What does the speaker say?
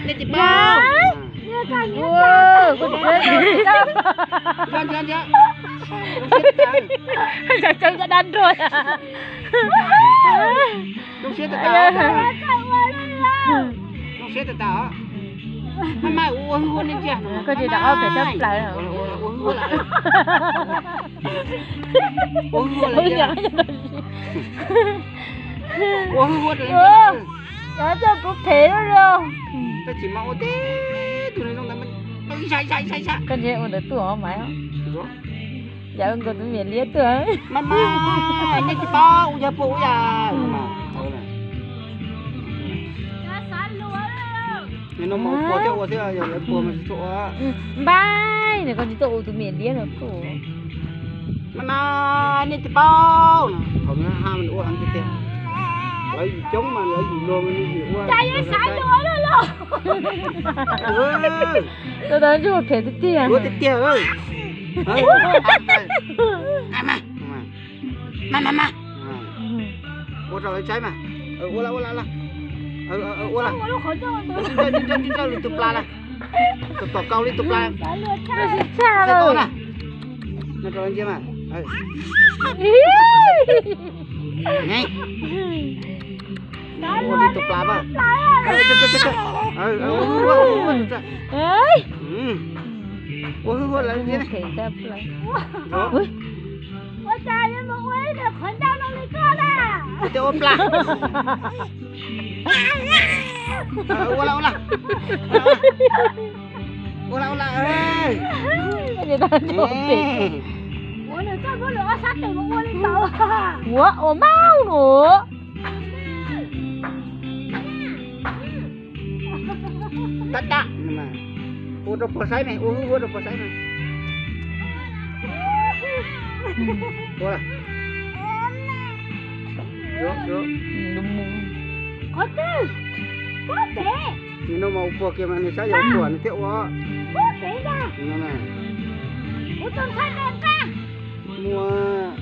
Nej tsis paub. Ua, kuv tsis paub. Nco, nco, nco. Cov cov cov dab nruag. Zoo siab tas tas. Zoo siab tas tas. Mas mas ua hwj huaj nej ntsia. Koj tsis rov qab pem sab plaws. Ua hwj huaj lawm. Ua hwj huaj lawm. Ua hwj huaj lawm. Cov coj kuv phem lawm los. Tab sis mas ua tib tug li no ntawd mas ib sab ib sab ib sab ib sab. Koj ntshe ua ntawd tuaj os mas. Yam nkaus tus me liab tuaj. Mas mas nej tsis paub ua yog puas ua yam. Nim no mas ua puas thiab ua thiab, yog lawv puas mas tsis tshua ua. Npaib, nws koj tsis tuaj ua tus me liab no tuaj. Mas mas nej tsis paub no, thaum nws ha mas nws ua heev tiag tiag. Lawv yim coob mas lawv yim luag mas nws yim ua. Tau tau ntsej muag phem tiag tiag. Ua tiag tiag. Mas mas mas. Ua rau lawv saib mas. Ua la ua la la. Ua la. Ntsaws ntsaws li tus plas na. Tom tom kaus li tus plas. Tshaj tau na. Ntsaws rau lawv ntsia mas. Ua li tus plas mas. Ua hwj huaj lawv ntsia. Ua cas yuav mus ua ib tug qhov ncauj zoo li koj na? Ua plas. Ua la ua la. Ua la ua la. Ua nws txoj muab nws ob sab tes mus ua li ntawd. Ua ua maub nus. Tab tab, ua rau pog saib mas, ua hwj huaj rau pog saib mas. Ua, qhov twg? Pob pem. Nim no mas ua puag kiag mas nws saib yog ua puag nws thiaj ua. Pob pem ntag. Ua rau ntshai rau nqaj. Muaj.